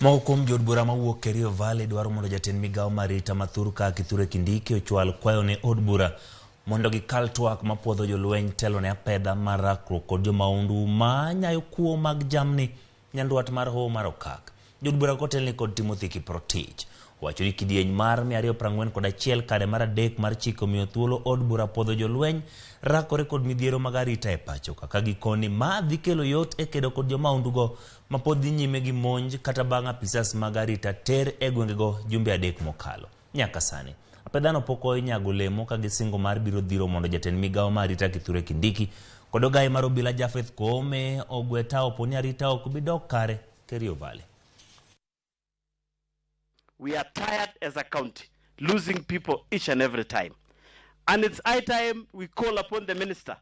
Moko kuom jood bura mawuok Kerio Valley dwaro mondo jatend migawo mar arita ma thurka Kithure Kindiki ochwal kwayo ne od bura mondo gikal twak mapuodho jolweny telo ne apedha mar rakruok kod jomaundu ma nyayo kuo mag jamni nyandwat mar hoho mar Okak. Jood bura kotelni kod Timothy Kiprotich owacho ni kidieny mar 241 kare mar 3 mar chik omiyo thuolo od bura puodho jolweny rakore kod midhiero mag arita e pacho ka gikoni ma dhi kelo yot e kedo kod jomaundugo ma pod dhi nyime gi monj kata bang' apisas mag arita ter e gwengego jumbe 3 mokalo. Nyaka sani, apedhano pok onyago olemo ka gisingo mar biro dhiro mondo jatend migawo mar arita Kithure Kindiki kod ogaye mar obila Japheth Koome ogwe tao opo ni arita ok bi dok kare Kerio Valley. We are tired as a county, losing people each and every time. And it's high time we call upon the minister,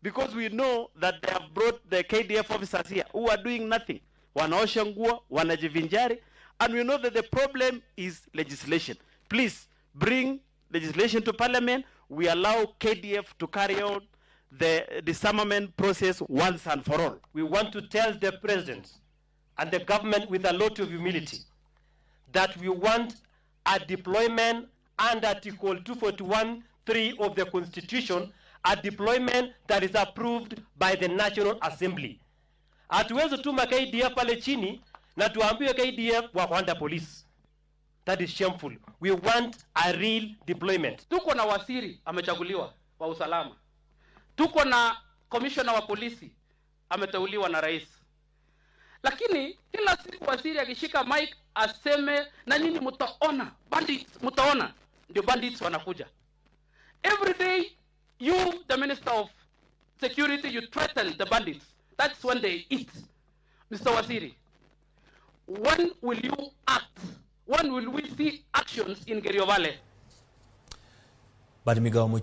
because we know that they have brought the KDF officers here who are doing nothing. Wanaosha nguo, wanajivinjari, and we know that the problem is legislation. Please bring legislation to parliament. We allow KDF to carry on the disarmament process once and for all. We want to tell the president and the government with a lot of humility that we want a deployment under Article 241(3) of the Constitution, a deployment that is approved by the National Assembly. Hatuwezi tuma KDF pale chini na tuambiwe KDF wako under police. That is shameful. We want a real deployment. Tuko na waziri amechaguliwa wa usalama. Tuko na commissioner wa polisi ameteuliwa na rais. Lakini kila siku waziri akishika mic aseme na nyinyi mtaona bandits, mtaona ndio bandits wanakuja. Every day you, the minister of security, you threaten the bandits. That's when they eat. Mr. Waziri, when will you act? When will we see actions in Kerio Valley? Bad migawo